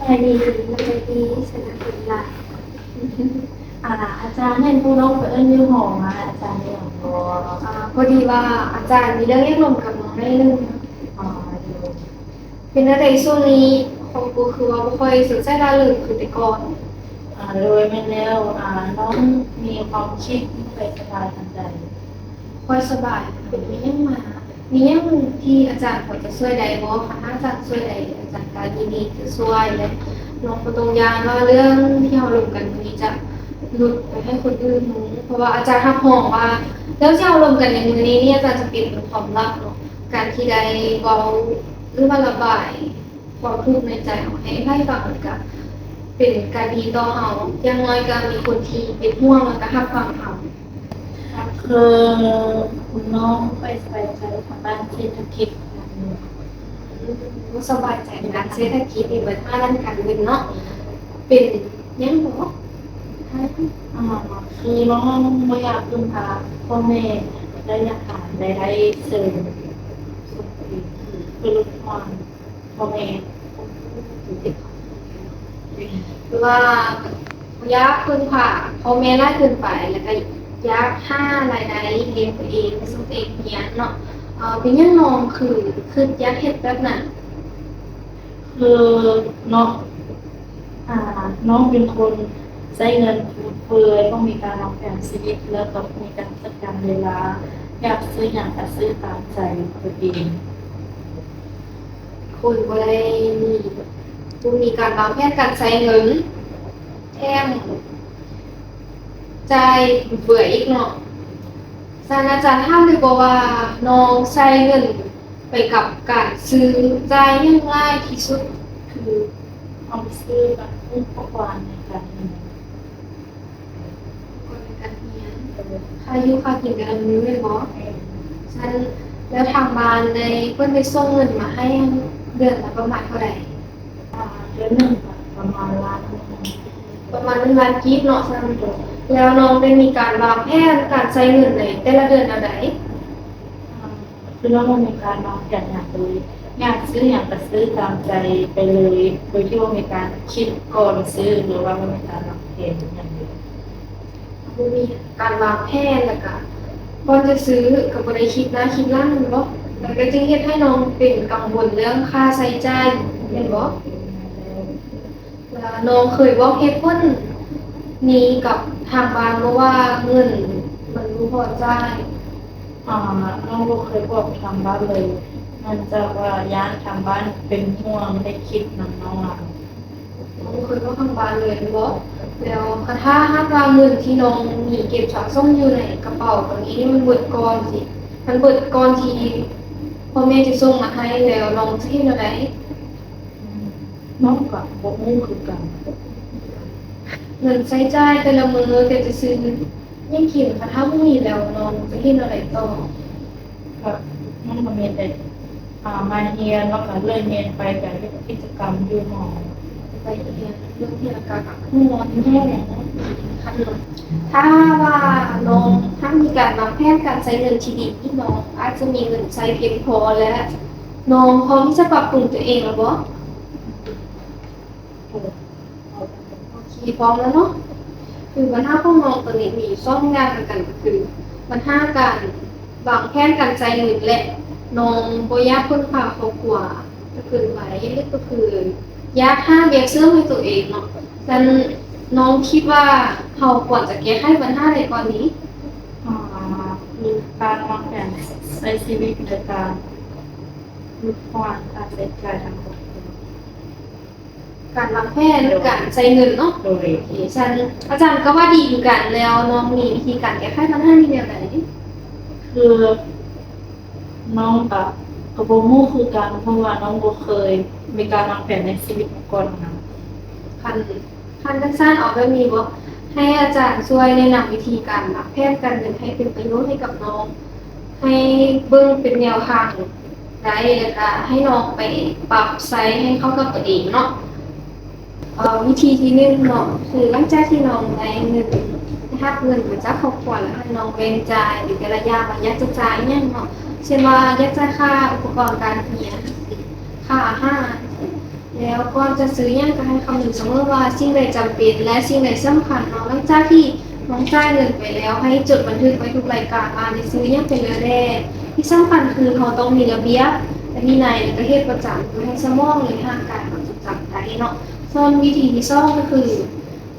ສະບາຍດີ ສະບາຍດີ ສະບາຍດີຫຼາຍ. ອາ ອາຈານ ເຫັນຜູ້ນ້ອງໄປເອີ້ນຢູ່ຫໍມາ ອາຈານມີຫຍັງບໍ່? ອາ ພໍດີວ່າອາຈານມີເລື່ອງຢາກລົມກັບນ້ອງໜ້ອຍໜຶ່ງ. ອໍ ໂດຍ. ເປັນແນວໃດຊ່ວງນີ້ ຂອງປູຄືວ່າບໍ່ຄ່ອຍສົນໃຈລ່າເລີງຄືແຕ່ກ່ອນ? ອາ ໂດຍ ແມ່ນແລ້ວ. ອາ ນ້ອງມີຄວາມຄິດບໍ່ຄ່ອຍສະບາຍປານໃດ. ບໍ່ຄ່ອຍສະບາຍ ເປັນອີຫຍັງມາ? ມີຫຍັງທີ່ອາຈານພໍຈະຊ່ວຍໄດ້ບໍ່? ຄັນອາຈານຊ່ວຍໄດ້ ອາຈານກໍຍິນດີຈະຊ່ວຍ ແລະ ນ້ອງບໍ່ຕ້ອງຢ້ານວ່າເລື່ອງທີ່ເຮົາລົມກັນມື້ນີ້ຈະຫຼຸດໄປໃຫ້ຄົນອື່ນຮູ້ ເພາະວ່າອາຈານຮັບຮອງວ່າເລື່ອງທີ່ເຮົາລົມກັນໃນມື້ນີ້ນີ້ ອາຈານຈະປິດເປັນຄວາມລັບເນາະ. ການທີ່ໄດ້ເວົ້າ ຫຼືວ່າລະບາຍຄວາມທຸກໃນໃຈອອກໃຫ້ໃຜຟັງ ມັນກະເປັນການດີຕໍ່ເຮົາ. ຢ່າງໜ້ອຍກະມີຄົນທີ່ເປັນຫ່ວງ ແລ້ວກະຮັບຟັງເຮົາ. ຄື ນ້ອງໄປສະບາຍໃຈທາງດ້ານເສດຖະກິດ. ອືມ ບໍ່ສະບາຍໃຈທາງດ້ານເສດຖະກິດນີ້ ບັນຫາດ້ານການເງິນເນາະ ເປັນຫຍັງບໍ? ອາ ຄືນ້ອງບໍ່ຢາກເພິ່ງພາພໍ່ແມ່ ແລະ ຢາກຫາລາຍໄດ້ເສີມ ເພື່ອຫຼຸດຜ່ອນພໍ່ແມ່ ຄືວ່າບໍ່ຢາກເພິ່ງພາພໍ່ແມ່ຫຼາຍເກີນໄປ ແລ້ວກໍຢາກຫາລາຍໄດ້ລ້ຽງຕົວເອງ ສົ່ງຕົວເອງຮຽນເນາະ. ເປັນຫຍັງນ້ອງຄືຄິດຢາກເຮັດແບບນັ້ນ? ຄືເນາະ ອາ ນ້ອງເປັນຄົນໃຊ້ເງິນຟຸມເຟືອຍ, ຕ້ອງມີການວາງແຜນຊີວິດ ແລ້ວກໍມີການຈັດການເວລາ, ຢາກຊື້ຫຍັງກໍຊື້ຕາມໃຈຕົວເອງ. ຄົນບໍ່ໄດ້ມີ ບໍ່ມີການວາງແຜນການໃຊ້ເງິນ ແຖມຈ່າຍເບື່ອອີກເນາະ. ສະນັ້ນອາຈານຖາມໄດ້ບໍ່ວ່າ ນ້ອງໃຊ້ເງິນໄປກັບການຊື້ຈ່າຍຫຍັງຫຼາຍທີ່ສຸດ? ຄືເອົາໄປຊື້ແບບອຸປະກອນໃນການຮຽນ ອຸປະກອນໃນການຮຽນ ເອີ ຄ່າຢູ່ຄ່າກິນແຕ່ລະມື້ແມ່ນບໍ່? ແມ່ນ. ຊັ້ນແລ້ວທາງບ້ານໄດ້ ເພິ່ນໄດ້ສົ່ງເງິນມາໃຫ້ເດືອນລະປະມານເທົ່າໃດ? ອາ ເດືອນໜຶ່ງປະມານລ້ານໜຶ່ງ ປະມານໜຶ່ງລ້ານກີບເນາະ. ຊັ້ນແລ້ວນ້ອງໄດ້ມີການວາງແຜນການໃຊ້ເງິນໃນແຕ່ລະເດືອນແນວໃດ? ອາ ຄືນ້ອງບໍ່ມີການວາງແຜນຫຍັງເລີຍ ຢາກຊື້ຫຍັງກໍຊື້ຕາມໃຈໄປເລີຍ ໂດຍທີ່ບໍ່ມີການຄິດກ່ອນຊື້ ຫຼືວ່າບໍ່ມີການວາງແຜນຫຍັງເລີຍ. ບໍ່ມີການວາງແຜນ ແລ້ວກະກ່ອນຈະຊື້ກໍບໍ່ໄດ້ຄິດໜ້າຄິດຫຼັງແມ່ນບໍ່? ມັນກໍຈຶ່ງເຮັດໃຫ້ນ້ອງເປັນກັງວົນເລື່ອງຄ່າໃຊ້ຈ່າຍແມ່ນບໍ່? ແລ້ວນ້ອງເຄີຍບອກເຫດຜົນນີ້ກັບທາງບ້ານບໍ່ວ່າເງິນມັນບໍ່ພໍຈ່າຍ? ອາ ນ້ອງບໍ່ເຄີຍບອກທາງບ້ານເລີຍ ເນື່ອງຈາກວ່າຢ້ານທາງບ້ານເປັນຫ່ວງ ໄດ້ຄິດນຳນ້ອງຫຼາຍ. ບໍ່ເຄີຍບອກທາງບ້ານເລີຍແມ່ນບໍ່? ແລ້ວຄັນຖ້າຫາກວ່າເງິນທີ່ນ້ອງມີເກັບສະສົມຢູ່ໃນກະເປົາຕອນນີ້ນີ້ ມັນເບິດກ່ອນຊິ ມັນເບິດກ່ອນທີ່ພໍ່ແມ່ຈະສົ່ງມາໃຫ້ ແລ້ວນ້ອງຈະເຮັດແນວໃດ? ອືມ ນ້ອງກະບໍ່ຮູ້ຄືກັນ. ເງິນໃຊ້ຈ່າຍແຕ່ລະມື້ ແຕ່ຈະຊື້ຫຍັງກິນ ຄັນຖ້າບໍ່ມີແລ້ວ ນ້ອງຈະເຮັດແນວໃດຕໍ່? ກະ ມັນກະມີແຕ່ ອາ ມາຮຽນ ແລ້ວກະເລີກຮຽນໄປກະເຮັດກິດຈະກຳຢູ່ຫໍ ໄປຮຽນ ເລີກຮຽນກະ ກະນອນແທ້ແຫຼະເນາະ. ຄັນຖ້າວ່ານ້ອງ ຖ້າມີການວາງແຜນການໃຊ້ເງິນທີ່ດີ ນ້ອງອາດຈະມີເງິນໃຊ້ພຽງພໍ ແລະ ນ້ອງພ້ອມທີ່ຈະປັບປຸງຕົວເອງແລ້ວບໍ່? ໂອເຄ ພ້ອມແລ້ວເນາະ. ຄືບັນຫາຂອງນ້ອງຕອນນີ້ມີສອງຢ່າງນຳກັນ ກໍຄືບັນຫາການວາງແຜນການໃຊ້ເງິນ ແລະ ນ້ອງບໍ່ຢາກເພິ່ງພາຄອບຄົວເກີນໄປ ຫຼືກໍຄືຢາກຫາວຽກເສີມໃຫ້ຕົວເອງເນາະ. ຊັ້ນນ້ອງຄິດວ່າເຮົາຄວນຈະແກ້ໄຂບັນຫາໃດກ່ອນດີ? ອາ ມີການວາງແຜນໃຊ້ຊີວິດ ແລະ ການຫຼຸດຜ່ອນຄ່າໃຊ້ຈ່າຍທາງຄອບຄົວ. ການວາງແຜນ ໂດຍ ການໃຊ້ເງິນເນາະ. ໂດຍ. ໂອເຄ ຊັ້ນອາຈານກໍວ່າດີຄືກັນ. ແລ້ວນ້ອງມີວິທີການແກ້ໄຂບັນຫານີ້ແນວໃດ? ຄືນ້ອງກະ ກໍບໍ່ຮູ້ຄືກັນ ເພາະວ່ານ້ອງບໍ່ເຄີຍມີການວາງແຜນໃນຊີວິດມາກ່ອນນະ. ຄັນ ຄັນຈັ່ງຊັ້ນ ເອົາແບບນີ້ບໍ? ໃຫ້ອາຈານຊ່ວຍແນະນຳວິທີການວາງແຜນການເງິນໃຫ້ເປັນປະໂຫຍດໃຫ້ກັບນ້ອງ ໃຫ້ເບິ່ງເປັນແນວທາງໄດ້ ແລ້ວກະໃຫ້ນ້ອງໄປປັບໃຊ້ໃຫ້ເຂົ້າກັບຕົວເອງເນາະ. ເອີ ວິທີທີໜຶ່ງເນາະ ຄືຫຼັງຈາກທີ່ນ້ອງໄດ້ເງິນ ໄດ້ຮັບເງິນມາຈາກຄອບຄົວແລ້ວ ໃຫ້ນ້ອງແບ່ງຈ່າຍເປັນແຕ່ລະຢ່າງວ່າຢາກຈະຈ່າຍຫຍັງເນາະ. ເຊັ່ນວ່າຢາກຈ່າຍຄ່າອຸປະກອນການຮຽນ ຄ່າອາຫານ ແລ ແລ້ວກ່ອນຈະຊື້ຫຍັງກໍໃຫ້ຄຳນຶງສະເໝີວ່າສິ່ງໃດຈຳເປັນ ແລະ ສິ່ງໃດສຳຄັນເນາະ. ຫຼັງຈາກທີ່ນ້ອງຈ່າຍເງິນໄປແລ້ວ ໃຫ້ຈົດບັນທຶກໄວ້ທຸກລາຍການວ່າໄດ້ຊື້ຫຍັງໄປແລ້ວແດ່. ທີ່ສຳຄັນຄືເຮົາຕ້ອງມີລະບຽບ ແລະ ວິໄນ ແລະ ກໍເຮັດປະຈຳ ເພື່ອໃຫ້ສະໝອງ ແລະ ຮ່າງກາຍເຮົາຈົດຈຳໄດ້ເນາະ. ສ່ວນວິທີທີສອງກໍຄື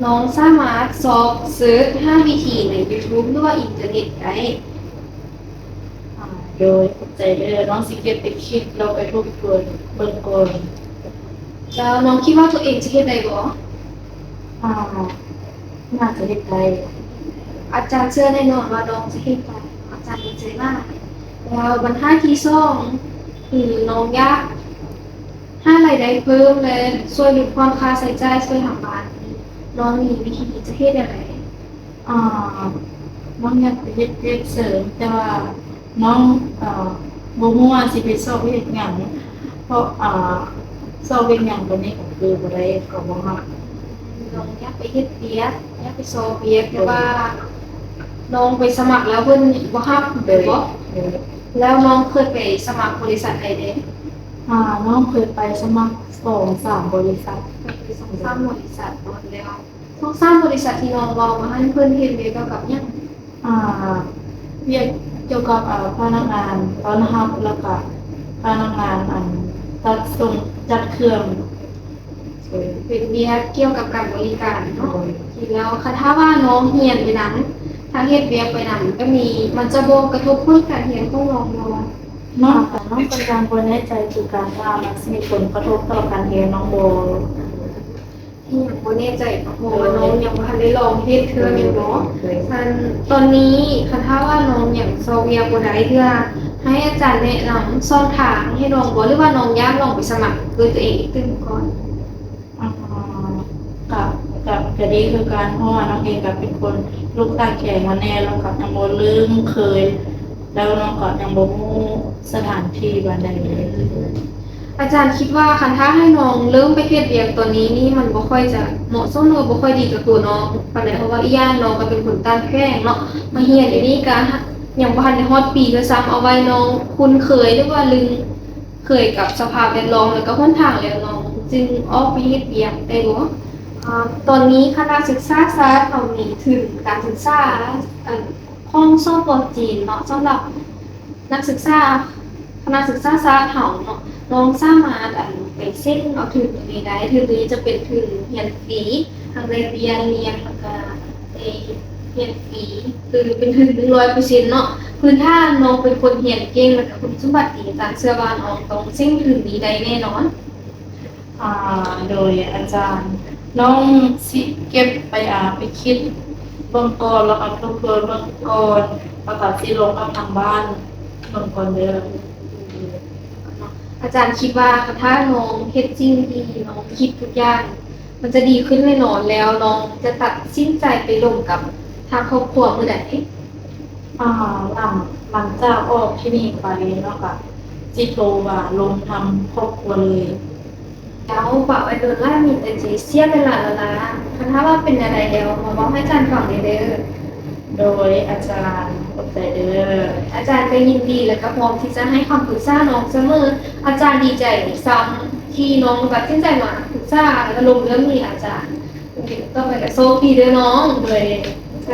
ນ້ອງສາມາດຊອກເສີດຫາວິທີໃນຢູທູບ ຫຼືວ່າອິນເຕີເນັດໄດ້. ອາ ໂດຍ ຂອບໃຈເດີ. ນ້ອງຊິເກັບໄປຄິດ ແລ້ວໄປທົບທວນເບິ່ງກ່ອນ. ແລ້ວນ້ອງຄິດວ່າຕົວເອງຈະເຮັດໄດ້ບໍ່? ອາ ໜ້າຈະເຮັດໄດ້. ອາຈານເຊື່ອແນ່ນອນວ່ານ້ອງຈະເຮັດໄດ້. ອາຈານດີໃຈຫຼາຍ. ແລ້ວບັນຫາທີສອງ ຄືນ້ອງຢາກ ຫາລາຍໄດ້ເພີ່ມ ແລະ ຊ່ວຍຫຼຸດຜ່ອນຄ່າໃຊ້ຈ່າຍຊ່ວຍທາງບ້ານນີ້ ນ້ອງມີວິທີທີ່ຈະເຮັດແນວໃດ? ອາ ນ້ອງຢາກໄປເຮັດວຽກເສີມ ແຕ່ວ່ານ້ອງ ເອີ ບໍ່ຮູ້ວ່າຊິໄປຊອກວຽກຫຍັງ ເພາະ ອາ ຊອກວຽກຫຍັງຕອນນີ້ກໍຄືບໍ່ໄດ້ ເຂົາບໍ່ຮັບ. ນ້ອງຢາກໄປເຮັດວຽກ ຢາກໄປຊອກວຽກ ແຕ່ວ່ານ້ອງໄປສະໝັກແລ້ວເພິ່ນບໍ່ຮັບ ແມ່ນບໍ່? ໂດຍ ແລ້ວນ້ອງເຄີຍໄປສະໝັກບໍລິສັດໃດແດ່? ອາ ນ້ອງເຄີຍໄປສະໝັກສອງສາມບໍລິສັດ. ໄປສອງສາມບໍລິສັດ ແລ້ວສອງສາມບໍລິສັດທີ່ນ້ອງເວົ້າມາຫັ້ນ ເພິ່ນເຮັດວຽກກ່ຽວກັບຫຍັງ? ອາ ວຽກກ່ຽວກັບ ອາ ພະນັກງານຕ້ອນຮັບ ແລ້ວກະພະນັກງານ ອັນ ຈັດສົ່ງ ຈັດເຄື່ອງ. ເປັນວຽກກ່ຽວກັບການບໍລິການເນາະ. ໂດຍ ແລ້ວຄັນຖ້າວ່ານ້ອງຮຽນໄປນຳ ຖ້າເຮັດວຽກໄປນຳ ກໍມີ ມັນຈະບໍ່ກະທົບຜົນການຮຽນຂອງນ້ອງບໍ່? ນ້ອງ ນ້ອງກໍຍັງບໍ່ແນ່ໃຈຄືກັນວ່າມັນຊິມີຜົນກະທົບຕໍ່ການຮຽນນ້ອງບໍ່. ຍັງບໍ່ແນ່ໃຈເນາະ ເພາະວ່ານ້ອງຍັງບໍ່ທັນໄດ້ລອງເຮັດເທື່ອແມ່ນບໍ່? ໂດຍ ຄັນຕອນນີ້ ຄັນຖ້າວ່ານ້ອງຍັງຊອກວຽກບໍ່ໄດ້ເທື່ອ ໃຫ້ອາຈານແນະນຳຊ່ອງທາງໃຫ້ນ້ອງບໍ່ ຫຼືວ່ານ້ອງຢາກລອງໄປສະໝັກດ້ວຍຕົວເອງອີກຕື່ມກ່ອນ? ອາ ກະ ກະ ກະດີຄືກັນ ເພາະວ່ານ້ອງເອງກະເປັນຄົນລູກຕາແຂງມາແດ່ ແລ້ວກະຍັງບໍ່ລຶ້ງເຄີຍ ແລ້ວນ້ອງກໍຍັງບໍ່ຮູ້ສະຖານທີ່ປານໃດເລີຍ. ອາຈານຄິດວ່າຄັນຖ້າໃຫ້ນ້ອງເລີ່ມໄປເຮັດວຽກຕອນນີ້ນີ້ ມັນບໍ່ຄ່ອຍຈະເໝາະສົມ ຫຼືວ່າບໍ່ຄ່ອຍດີກັບຕົວນ້ອງປານໃດ ເພາະວ່າອີກຢ່າງນ້ອງກໍເປັນຄົນຕ່າງແຂວງເນາະ ມາຮຽນຢູ່ນີ້ກໍຍັງບໍ່ທັນໄດ້ຮອດປີດ້ວຍຊ້ຳ ເອົາໄວ້ນ້ອງຄຸ້ນເຄີຍ ຫຼືວ່າລຶ້ງເຄີຍກັບສະພາບແວດລ້ອມ ແລ້ວກໍຫົນທາງແລ້ວ ນ້ອງຈຶ່ງອອກໄປເຮັດວຽກໄດ້ບໍ່? ອາ ຕອນນີ້ຄະນະສຶກສາສາດເຮົາມີທຶນການສຶກສາ ເອີ ຂອງ ສປ ຈີນເນາະ ສຳລັບນັກສຶກສາ ຄະນະສຶກສາສາດເຮົາເນາະ ນ້ອງສາມາດ ອັນ ໄປເຊັນເອົາທຶນໂຕນີ້ໄດ້. ທຶນໂຕນີ້ຈະເປັນທຶນຮຽນຟຣີ ທັງໄດ້ເບ້ຍລ້ຽງ ແລ້ວກະໄດ້ຮຽນຟຣີ ຄືເປັນທຶນໜຶ່ງຮ້ອຍເປີເຊັນເນາະ. ພື້ນຖານນ້ອງເປັນຄົນຮຽນເກັ່ງ ແລ້ວກະຄຸນສົມບັດດີ ອາຈານເຊື່ອວ່ານ້ອງຕ້ອງເສັງທຶນນີ້ໄດ້ແນ່ນອນ. ອາ ໂດຍອາຈານ ນ້ອງຊິເກັບໄປ ອາ ໄປຄິດເບິ່ງກ່ອນ ແລ້ວກໍທົບທວນເບິ່ງກ່ອນ ແລ້ວກໍຊິລົມກັບທາງບ້ານເບິ່ງກ່ອນເດີ. ອາຈານຄິດວ່າ ຖ້ານ້ອງເຮັດສິ່ງທີ່ນ້ອງຄິດທຸກຢ່າງ ມັນຈະດີຂຶ້ນແນ່ນອນ. ແລ້ວນ້ອງຈະຕັດສິນໃຈໄປລົມກັບທາງຄອບຄົວມື້ໃດ? ອາ ຫຼັງ ຫຼັງຈາກອອກທີ່ນີ້ໄປ ນ້ອງກະຊິໂທວ່າລົມນຳຄອບຄົວເລີຍ. ເຈົ້າ ປະໄວ້ໂດນຫຼາຍມີແຕ່ຊິເສຍເວລາຫຼາຍໆ. ຄັນຖ້າວ່າເປັນແນວໃດແລ້ວ ມາເວົ້າໃຫ້ອາຈານຟັງແດ່ເດີ. ໂດຍ ອາຈານ ຂອບໃຈເດີ. ອາຈານກໍຍິນດີແລ້ວກໍພ້ອມທີ່ຈະໃຫ້ຄຳປຶກສານ້ອງສະເໝີ. ອາຈານດີໃຈຊ້ຳທີ່ນ້ອງຕັດສິນໃຈມາປຶກສາ ແລ້ວກໍລົມເລື່ອງນີ້ອາຈານ. ຕໍ່ໄປກໍໂຊກດີເດີນ້ອງ. ໂດຍ ໃຈ.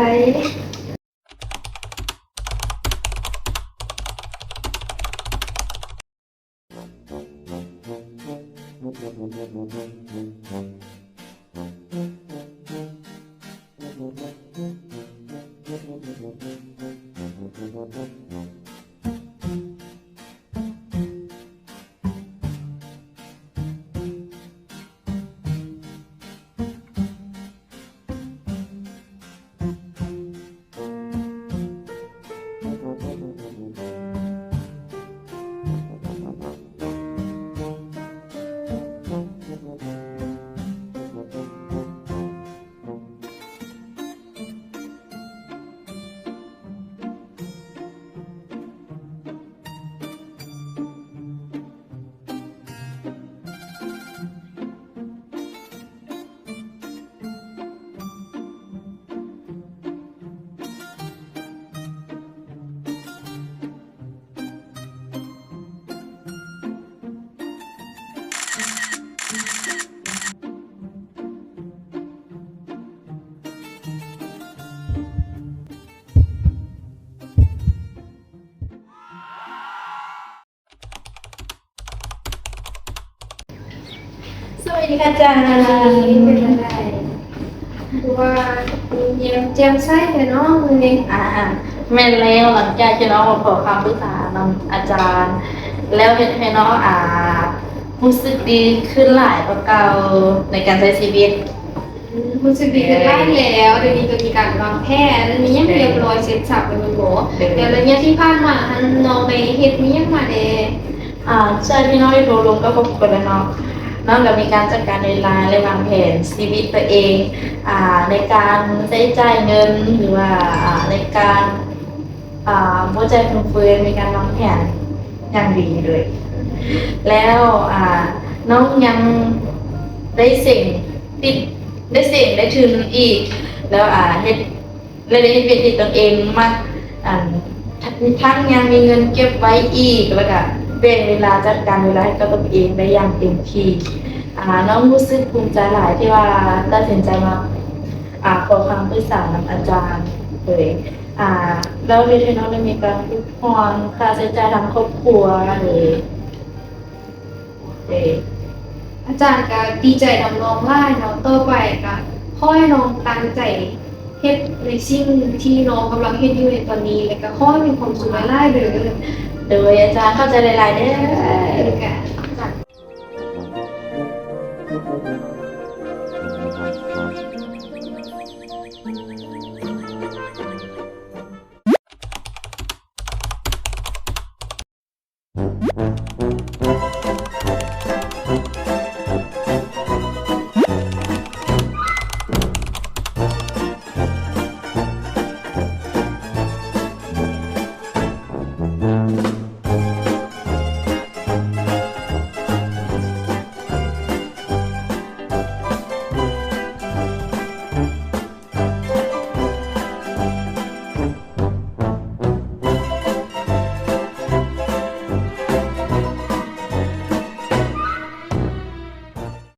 ອາຈານ ເປັນຈັ່ງໃດ? ຄືວ່າຍິ້ມແຍ້ມແຈ່ມໃສແທ້ເນາະມື້ນີ້. ອາ ແມ່ນແລ້ວ, ຫຼັງຈາກທີ່ນ້ອງມາຂໍຄຳປຶກສານຳອາຈານແລ້ວ ເຮັດໃຫ້ນ້ອງ ອາ ຮູ້ສຶກດີຂຶ້ນຫຼາຍກວ່າເກົ່າໃນການໃຊ້ຊີວິດ. ອືມ ຮູ້ສຶກດີຂຶ້ນຫຼາຍແລ້ວ, ດຽວນີ້ກໍມີການວາງແຜນ ມີຫຍັງຮຽບຮ້ອຍເສັດສັບແລ້ວແມ່ນບໍ່? ແລ້ວໄລຍະທີ່ຜ່ານມາຫັ້ນ ນ້ອງໄດ້ເຮັດມີຫຍັງມາແດ່? ອາ ຈາກທີ່ນ້ອງໄດ້ຕົກລົງກັບຄອບຄົວແລ້ວເນາະ, ນ້ອງກໍມີການຈັດການເວລາ ແລະ ວາງແຜນຊີວິດຕົວເອງ ອາ ໃນການໃຊ້ຈ່າຍເງິນ ຫຼືວ່າ ອາ ໃນການ ອາ ບໍ່ຈ່າຍຟຸ່ມເຟືອຍ ມີການວາງແຜນຢ່າງດີເລີຍ. ແລ້ວ ອາ ນ້ອງຍັງໄດ້ເສັງຕິດ ໄດ້ເສັງໄດ້ທຶນອີກ ແລ້ວ ອາ ເຮັດ ແລະ ໄດ້ເຮັດວຽກທີ່ຕົນເອງມັກ ອັນ ທັງຍັງມີເງິນເກັບໄວ້ອີກ ແລ້ວກະແບ່ງເວລາ ຈັດການເວລາໃຫ້ກັບຕົນເອງໄດ້ຢ່າງເຕັມທີ່. ອາ ນ້ອງຮູ້ສຶກພູມໃຈຫຼາຍທີ່ວ່າຕັດສິນໃຈມາ ອາ ຂໍຄຳປຶກສານຳອາຈານເລີຍ. ອາ ແລ້ວເຮັດໃຫ້ນ້ອງໄດ້ມີການຫຼຸດຜ່ອນຄ່າໃຊ້ຈ່າຍທາງຄອບຄົວເລີຍ. ເອີ ອາຈານກະດີໃຈນຳນ້ອງຫຼາຍເນາະ, ຕໍ່ໄປກະຂໍໃຫ້ນ້ອງຕັ້ງໃຈເຮັດໃນສິ່ງທີ່ນ້ອງກຳລັງເຮັດຢູ່ໃນຕອນນີ້ ແລະກະຂໍໃຫ້ມີຄວາມສຸກຫຼາຍໆເດີ. ໂດຍ ອາຈານ ຂອບໃຈຫຼາຍໆເດີ. ເອີ ກະ ອາຈານ.